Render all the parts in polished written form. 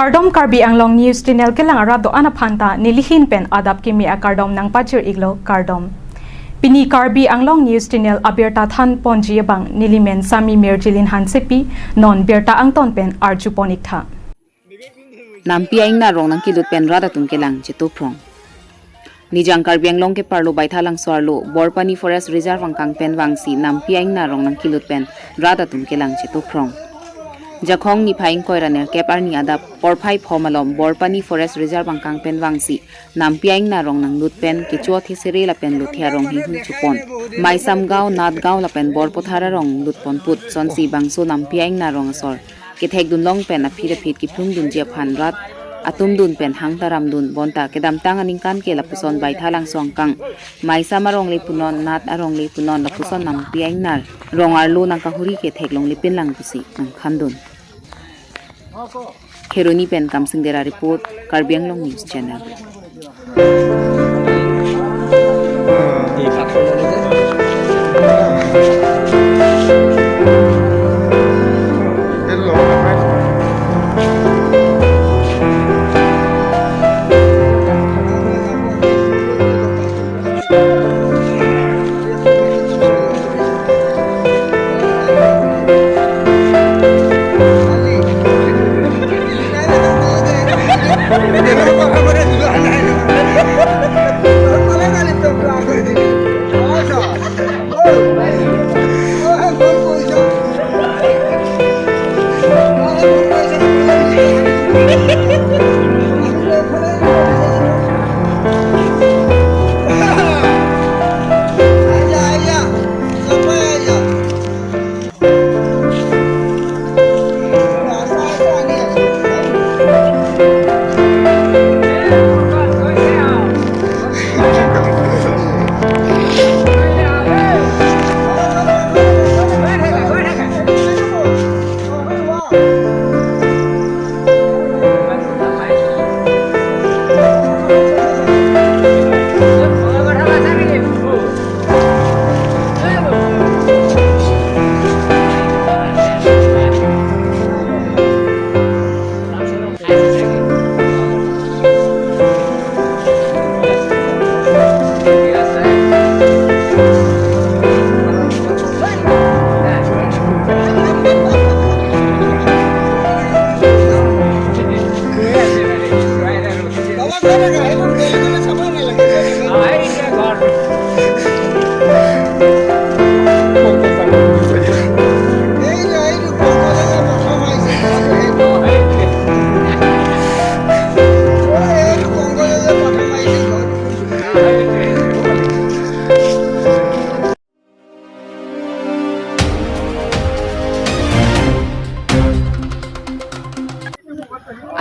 Kardom Karbi Anglong News Channel kelang arado ana phanta nilihin pen adap kimi a kardom nang pachir iglo kardom. Pini Karbi Anglong News Channel abirta than ponji bang nilimen sami merjilin hansepi non berta angton pen arju ponik tha. Nampi aing na rong nang kilut pen rada tum kelang chitu prong. Nijang Karbi Anglong ke parlo baithalang swarlo Borpani Forest Reserve angkang pen wangsi nampi aing na rong nang kilut pen rada tum kelang chitu prong. Jakhong ni phaing koiraner kep arni adap porphai phomalom Borpani Forest Reserve angkang pen wangsi nampiaing na rong nang lut pen kichua thisere la pen luthia rong hi hun chupon Maisam gaon Nath gaon la pen Borpothara rong lutpon put sonsi bangso nampiaing na rong asor ke thek dun long pen aphira phit ki phlung dun jia phan rat atum dun pen hangtaram dun bonta kedam tang aning kan ke lapuson bai thalang song kang Maisam arong le punon Nath arong le punon lapuson nampiaing nar rong arlo nang kahuri ke thek long lipin lang pusi nang khandun. Kheroni pen Kamsing Dera report, Karbi Anglong News Channel.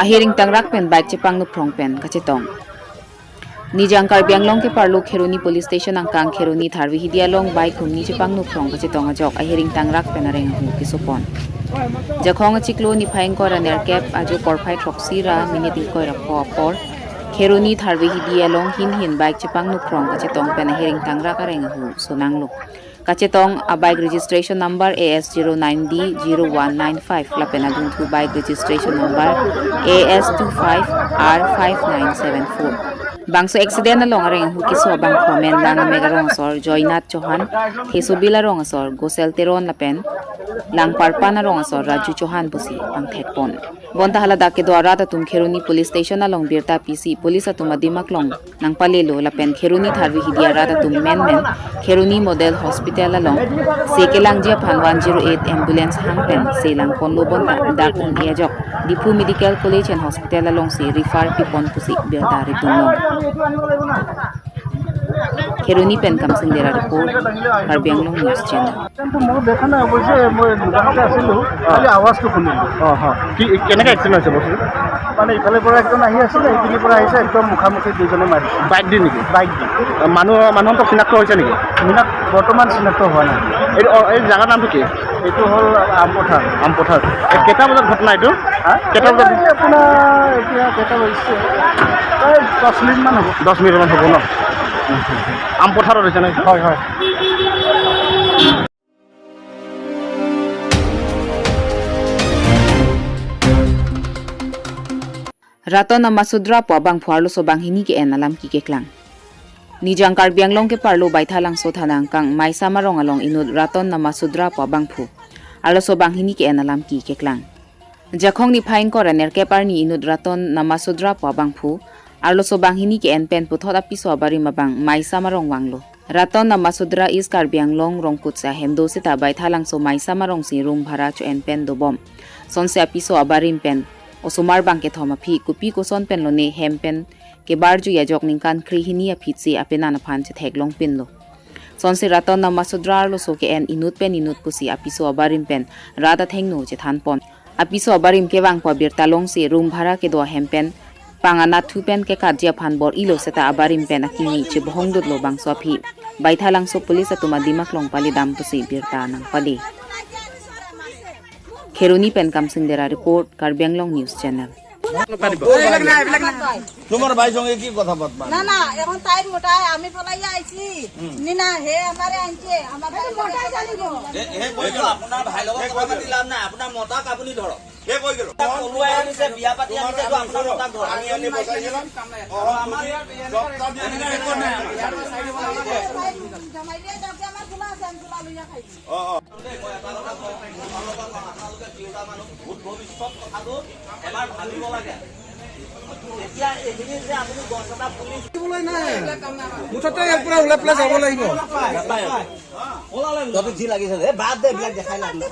Ahiring tangrak pen bike chepang nu prong pen kachetong. Nijang Karbi Anglong ke parlo Kheroni Police Station angkang Kheroni tharwi hidialong bike humni chepang nu prong kachetong ajok ahiring tangrak pen areng hu kisopon. Jakhong achiklo ni phaing koraner cap ajo porphai troxi ra minute koira pho por Kheroni tharwi hidialong hin hin bike chepang nu prong kachetong pen ahiring tangrak areng hu sonanglo. Kachetong a bike registration number AS09D0195 lapena dun bike registration number AS25R5974. Bangso accident along areng hukiso bang khomen lang megarong sor Joynath Chauhan Thesobila rong sor Gosel Teron lapen lang parpana rong sor Raju Chauhan pusi bang thekpon. Bonta hala ke dwara tum Kheroni Police Station along Birta PC police atum adimaklong nang palelo lapen Kheroni tharwi hidia rata tum men men Kheroni Model Hospital along sekelang jia phan 108 ambulance hangpen selang ponlo bonta dakun iajok Diphu Medical College and Hospital along se refer pipon pusi Birta ritumlong. Kheroni pen Kamsing Dera report, Karbi Anglong News Channel. মই দেখা নাই অৱশ্যে, মই দোকানতে আছিলোঁ, খালি আৱাজটো শুনিলোঁ। অঁ অঁ কি কেনেকৈ এক্সিডেণ্ট হৈছে বস্তুটো? মানে ইফালৰ পৰা একজন আহি আছিলে, সেইখিনিৰ পৰা আহিছে, একদম মুখামুখি দুইজনে মাৰিছে। বাইক দি নেকি? বাইক দি। মানুহক চিনাক্ত হৈছে নেকি? চিনাক্ত বৰ্তমান চিনাক্ত হোৱা নাই। এই জেগাৰ নামটো কি? এইটো হ'ল আমপথাৰ। আমপথাৰ। কেইটা বজাত ঘটনা এইটো? কেইটা বজাত? আপোনাৰ এতিয়া কেইটা বাজিছে? প্ৰায় 10 মিনিটমান হ'ব। 10 মিনিটমান হ'ব ন? আমপথাৰত হৈছে ন? হয় হয়। Raton Namasudra po bang phuarlo so bang hini ke en alam ki keklang. Nijang Karbi Anglong ke parlo baithalang so thanang kang maisa marong along inud Raton Namasudra po bang phu. Alo so bang hini ke en alam ki keklang. Jakhong ni phaing kora nerke parni inud Raton Namasudra po bang phu. Alo so bang hini ke en pen puthot api so abari mabang maisa marong wanglo. Raton Namasudra is Karbi Anglong rongkut sa hemdo sita baithalang so maisa marong si room bhara cho en pen do bom. Sonse api so abarim pen. Osomar bang ke thoma phi kupi ko son pen lo ne hem pen ke barju ya jok ning kan khri hini a phitsi apena na phan che thek long pin lo. Sonse Raton Namasudra lo so ke en inut pen inut kusi apiso abarim pen rada thengno che than pon. Apiso abarim ke wang pa bir talong si room bhara ke do hem pen pangana thu pen ke kajia phan bor ilo seta abarim pen akimi che bohong dut lo bang so phi. Baithalang so police atuma dimak long pali dam pusi birta nang pali. Kheroni pen kamsing dera report Karbi Anglong news channel. তোমার ভাই সঙ্গে কি কথা পাতবা? না না এখন তাই মোটাই আমি পলাইয়া আইছি নিনা হে আমারে আনছে আমার মোটাই জানিব হে কই গেল আপোনাৰ ভাই লগত কথা পাতি লাভ নাই আপোনাৰ মতাক আপুনি ধৰক হে কই গেল পলুৱাই আনিছে বিয়া পাতি আনিছে তো আপোনাৰ মতাক ধৰক আমি আনি বসাই গেলাম আমার সপ্তাহ দিন রেকর্ড নাই জমাইলে যাবে আমার গুলা আছে আমি গুলা লইয়া খাইছি। অ অ মই এটা কথা কওঁ আপোনালোকে তিৰোতা মানুহ ভূত ভৱিষ্যত কথাটো এবাৰ ভাবিব লাগে। এতিয়া এইখিনি যে আপুনি গছ এটা পুলি নাই মুঠতে ইয়াৰ পৰা ওলাই পেলাই যাব লাগিব। যি লাগিছে বাদ দে এইবিলাক দেখাই লাভ নাই।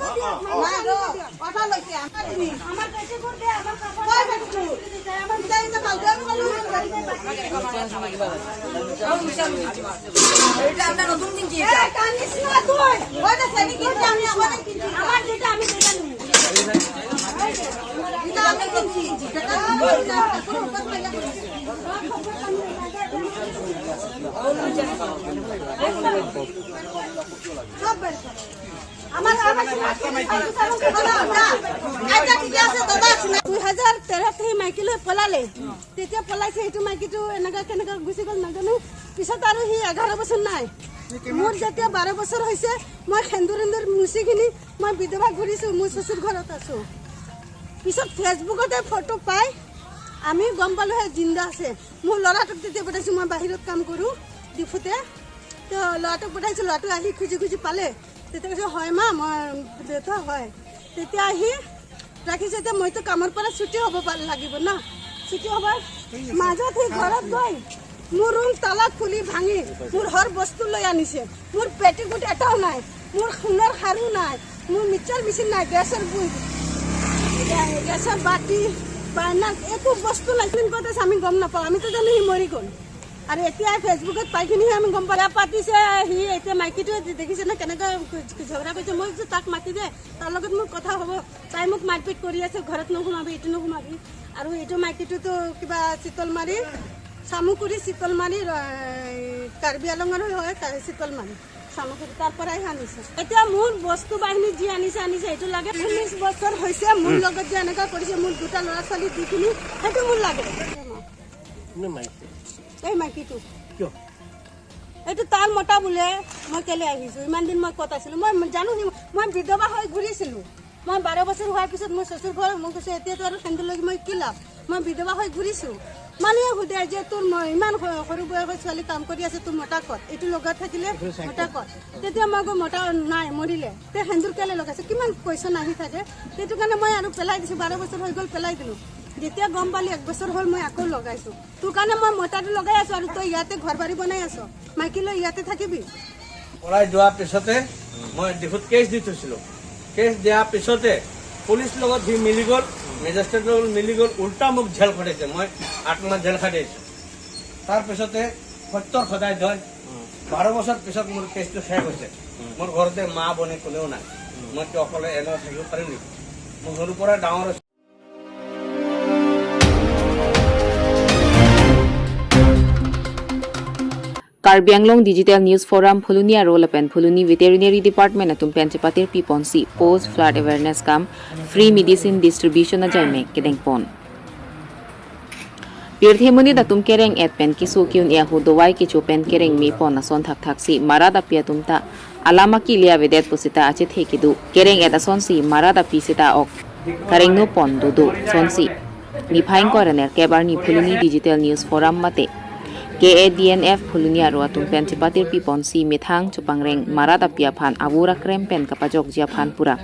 2013 সেই মাইকী লৈ পলালে, তেতিয়া পলাইছে সেইটো মাইকীটো এনেকুৱা কেনেকুৱা গুচি গ'ল নাজানো। পিছত আৰু সি 11 বছৰ নাই। মোৰ যেতিয়া 12 বছৰ হৈছে মই সেন্দুৰ এন্দুৰ মুচিখিনি মই বিধৱা ঘূৰিছোঁ, মোৰ চচুৰ ঘৰত আছোঁ। পিছত ফেচবুকতে ফটো পাই আমি গম পালোঁ সেই জিন্দা আছে। মোৰ ল'ৰাটোক তেতিয়া পঠাইছোঁ, মই বাহিৰত কাম কৰোঁ ডিফুতে, তো ল'ৰাটোক পঠাইছোঁ। ল'ৰাটো আহি খুজি খুজি পালে, তেতিয়া কৈছে হয় মা মই দেউতা হয়। তেতিয়া আহি ৰাখিছে। এতিয়া মইতো কামৰ পৰা ছুটি হ'ব লাগিব না, ছুটি হ'ব মাজত সি ঘৰত গৈ মোৰ ৰুম তালা খুলি ভাঙি মোৰ ঘৰ বস্তু লৈ আনিছে। মোৰ পেটিকোট এটাও নাই, মোৰ সোণৰ খাৰু নাই, মোৰ মিক্সাৰ মেচিন নাই, গেছৰ বাতি বাৰ্ণাৰ একো বস্তু নাই। ক'ত আছে আমি গম নাপাওঁ, আমিতো জানো সি মৰি গ'ল। আৰু এতিয়া ফেচবুকত পাইখিনিহে আমি গম পাওঁ। পাতিছে সি এতিয়া মাইকীটোৱে দেখিছে ন কেনেকৈ ঝগৰা কৰিছে। মই কৈছোঁ তাক মাতি দে, তাৰ লগত মোৰ কথা হ'ব। তাই মোক মাৰপিট কৰি আছে, ঘৰত নোসোমাবি এইটো নোসোমাবি। আৰু এইটো মাইকীটোতো কিবা চিতলমাৰী চামুকুৰি চিতলমাৰী কাৰ্বি আলঙৰ হয়, চিতলমাৰী চামুকুৰি তাৰ পৰাই আনিছে। এতিয়া মোৰ বস্তু বাহিনী যি আনিছে আনিছে সেইটো লাগে। 19 বছৰ হৈছে মোৰ লগত যে এনেকুৱা কৰিছে, মোৰ দুটা ল'ৰা ছোৱালী যিখিনি সেইটো মোৰ লাগে। এই মাইকীটো এইটো তাৰ মতা বোলে। মই কেলে আহিছোঁ, ইমান দিন মই ক'ত আছিলোঁ মই জানো। মই বিধৱা হৈ ঘূৰিছিলোঁ। মই 12 বছৰ হোৱাৰ পিছত মোৰ চচুৰ ঘৰ মই কৈছোঁ এতিয়াতো আৰু সেন্দুৰ লাগি মই কি লাভ, মই বিধৱা হৈ ঘূৰিছোঁ। মানুহে সোধে যে তোৰ ইমান সৰু বয়সৰ ছোৱালী কাম কৰি আছে, তোৰ মতা ক'ত, এইটো লগত থাকিলে মতা ক'ত? তেতিয়া মই কওঁ মতা নাই মৰিলে। তে সেন্দুৰ কেলে লগাইছে, কিমান কুৱেশ্যন আহি থাকে। সেইটো কাৰণে মই আৰু পেলাই দিছোঁ। 12 বছৰ হৈ গ'ল পেলাই দিলোঁ। যেতিয়া গম পালি 1 বছৰ হ'ল মই আকৌ লগাইছোঁ। তোৰ কাৰণে মই মতাটো লগাই আছোঁ আৰু তই ইয়াতে ঘৰ বাৰী বনাই আছ, মাইকী লৈ ইয়াতে থাকিবি। পলাই যোৱাৰ পিছতে মই ডিফুত কেছ দি থৈছিলোঁ। কেছ দিয়াৰ পিছতে পুলিচ লগত সি মিলি গ'ল, মেজিষ্ট্ৰেটৰ লগত মিলি গ'ল, উল্টা মোক জেল খটাইছে। মই 8 মাহ জেল খাটিছোঁ। তাৰপিছতে সত্যৰ সদায় জয়। 12 বছৰ পিছত মোৰ কেছটো শেষ হৈছে। মোৰ ঘৰতে মা বনে কোনেও নাই, মই কি অকলে এনে থাকিব পাৰিম নেকি? মোৰ সৰুৰ পৰা ডাঙৰ। Karbi Anglong Digital News Forum Phulunia Rolapen Phuluni Veterinary Department atum pen chapatir pi ponsi post flood awareness kam free medicine distribution ajai me kedeng pon. Pirthemuni datum kereng et pen kisu kyun ya hu dowai kichu pen kereng mi pon ason thak thak si marada pi atum ta alama ki lia vedet pusita ache thekidu kereng et ason si marada pi sita ok kareng no pon dudu son si Ni phaing koraner kebar ni Phuluni Digital News Forum mate KADNF Phuluni aro atum pen chipatir pi ponsi mithang chupangreng marata pia phan avura krem pen kapajok jia phan pura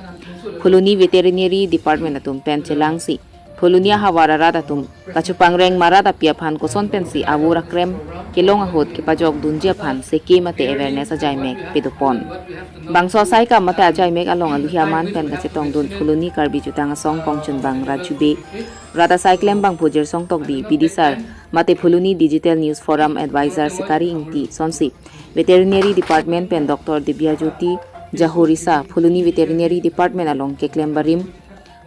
Phuluni Veterinary Department atum pen chelangsi Phulunia hawara rata tum kachupangreng marata pia phan koson pen si avura krem kelong ahot kepajok dunjia phan seke mate awareness ajai mek pidupon bangso sai ka mate ajai mek along aluhia man pen kachetong dun Phuluni Karbi jutang song kongchun bang Rajube rata cyclem bang phujer song tok bi bidisar mate Phuluni Digital News Forum advisor Sikari Ingti sonsi Veterinary Department pen Dr. Dibya Jyoti Jahorisa Phuluni Veterinary Department along keklem barim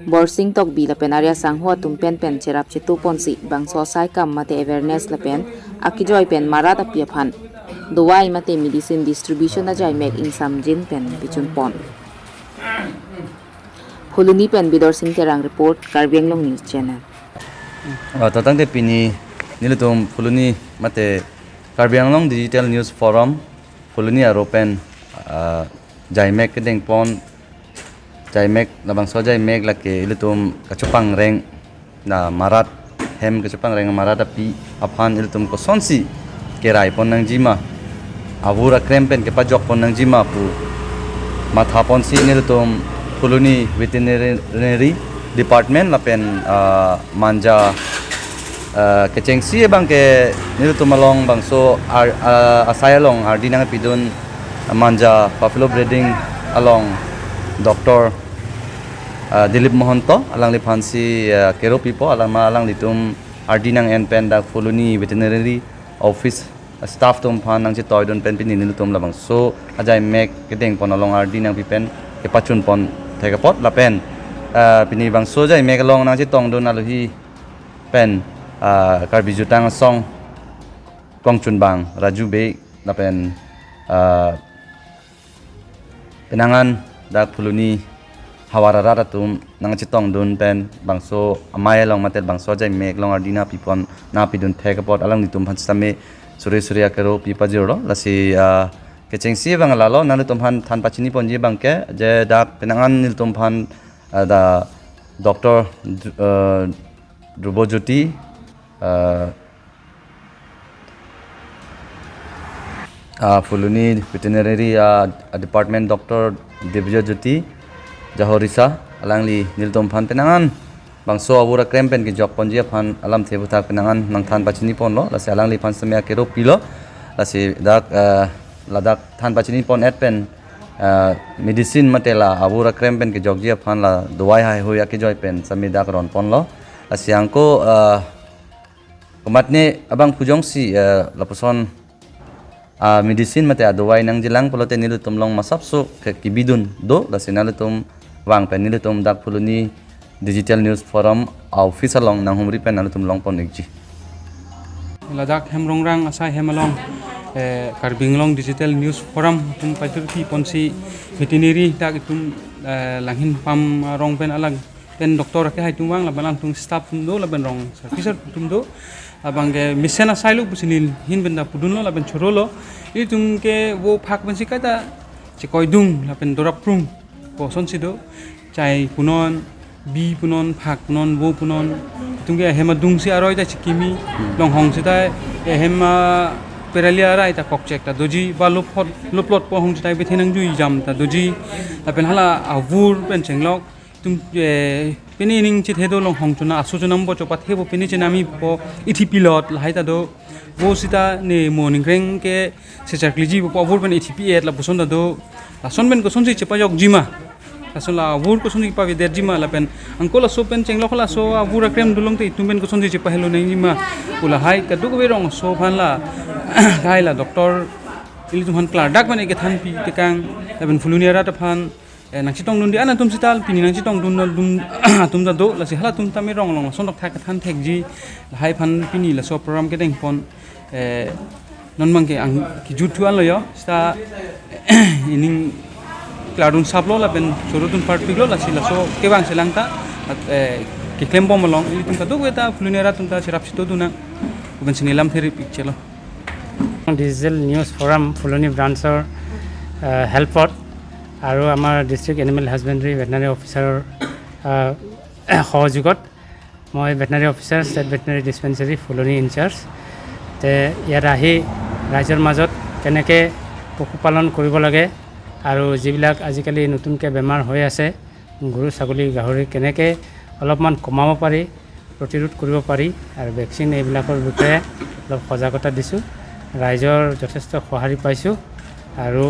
Borsing tok bi lapen area sanghua tumpen pen cherap chetu ponsi bangso sai kam mate awareness lapen akijoi pen marata piaphan dowai mate medicine distribution ajai mek insam jin pen pichun pon Phuluni pen Bidor Singh Terang report Karbi Anglong News Channel. Tatang te pini nilutum Phuluni mate Karbi Anglong Digital News Forum Phuluni aro pen jaimek kedeng pon jaimek labang so jaimek lake ilutum kachupang reng na marat hem kachupang reng marat api aphan ilutum ko sonsi kerai pon nang jima avura krem pen ke pajok pon nang jima pu matha pon si nilutum Phuluni Veterinary Department lapen manja kechengsi bang ke nilutum along bang so asai along ardi nang pidun manja buffalo breeding along Dr. Dilip Mohanto alang lipansi kero pipo alang ma alang litum ardinang en pen dak Phuluni Veterinary Office staff tum phan nang chi toy don pen pin nilutum labang so ajai mek kedeng pon along ardinang pipen ke pachun pon theka pot lapen pini bang so jai mek along nang chi tong don aluhi pen Karbi jutang song kongchun bang Raju be lapen penangan dak Phuluni hawara rata tum nang chitong dun pen bangso amai long matel bangso jai mek long ardina pipon na pidun theka pot alang nitum phan same sure sure akero pipa jiro lasi kechengsi bang lalo nanu tum phan than pachini ponji bangke je dak penangan nil tum phan da Dr. Dhrubojyoti Phuluni Veterinary Department Dr. Dibya Jyoti Jahorisa alangli niltom phan penangan bangso abura krem pen ki jok ponjia phan alam thebu thak penangan nang than pachini pon lo lasi alangli phan samya kero pilo lasi dak ladak than pachini pon et pen medicine matela abura krem pen ki jok jia phan la dowai hai hoya ki joy pen sami dak ron pon lo lasi angko kumatne abang phujong si laposon medicine mate adowai nang jilang polote nilutum long masap so kibidun do lasi nalutum wang pen nilutum dak Phuluni Digital News Forum office along nang humri pen nalutum long pon ekji Ladakh hemrongrang asai hemalong Karbi Anglong Digital News Forum tum pajur pi ponsi veterinary dak itum langhin pam rong pen alang pen doktor ke hai tumwang laban tung staff tum do laban rong servicer tum do abang ke mission asailu pusinil hin benda pudun lo laban chorolo i tum ke wo phak ban sikata chikoi dung laban dorap prung poson sido chai punon bi punon phak punon wo punon tum ke hema dung si aroi ta chikimi long hong sita hema peralia rai ta kokchek ta doji ba lop loplot po hong sita be thenang jui jam ta doji laban hala avur pen chenglok tum peni ning chit hedo long hong chuna asu chunam bo chopa thebo peni chenami po ithi pilot lahai ta do wo sita ne morning reng ke se charkliji bo avur pen ithi pi et la buson da do lason ben ko sonji chepa jok jima lason la avur ko sonji pa der jima la pen angko la so pen chenglo khola so avur krem dulong te itum pen ko sonji chepa helo nei jima ula hai ka du ko be rong so phan la gai la doctor il tum han klar dak man ke than pi te kang la pen phulunia ra ta phan nang chitong dun di ana tum sital pini nang chitong dun dum tum da do la si hala tum tami rong long son dok thak than thek ji hai phan pini la so program ke deng pon non mang ke ang ki jut thu an lo yo sta ining kladun saplo la pen chorotun part piglo la si la so ke bang selang ta ke klem bom long ili tum ka do eta phulunera tum ta sirap sito duna ben sinilam theri picture lo Digital News Forum Phuloni ব্ৰাঞ্চৰ হেল্পত আৰু আমাৰ district animal হাজবেণ্ডাৰী veterinary অফিচাৰৰ সহযোগত মই veterinary officer, state veterinary dispensary, Phuloni in-charge. তে ইয়াত আহি ৰাইজৰ মাজত কেনেকৈ পশুপালন কৰিব লাগে আৰু যিবিলাক আজিকালি নতুনকৈ বেমাৰ হৈ আছে গৰু, ছাগলী, গাহৰি কেনেকৈ অলপমান কমাব পাৰি, প্ৰতিৰোধ কৰিব পাৰি আৰু ভেকচিন এইবিলাকৰ বিষয়ে অলপ সজাগতা দিছোঁ। ৰাইজৰ যথেষ্ট সঁহাৰি পাইছোঁ আৰু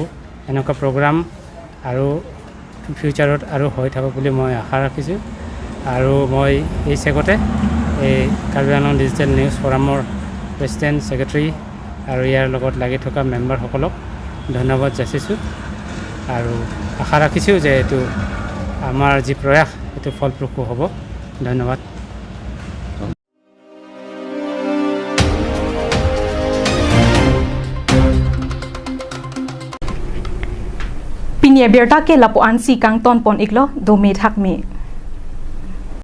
এনেকুৱা প্ৰগ্ৰাম আৰু ফিউচাৰত আৰু হৈ থাকক বুলি মই আশা ৰাখিছোঁ। আৰু মই এই চেগতে এই কাৰ্বি আংলং ডিজিটেল নিউজ ফ'ৰামৰ প্ৰেচিডেণ্ট, ছেক্ৰেটাৰী আৰু ইয়াৰ লগত লাগি থকা মেম্বাৰসকলক ধন্যবাদ যাচিছোঁ আৰু আশা ৰাখিছোঁ যে এইটো আমাৰ যি প্ৰয়াস এইটো ফলপ্ৰসূ হ'ব। ধন্যবাদ। Pinie berta ke lapuan si kang ton pon iklo do me thak me.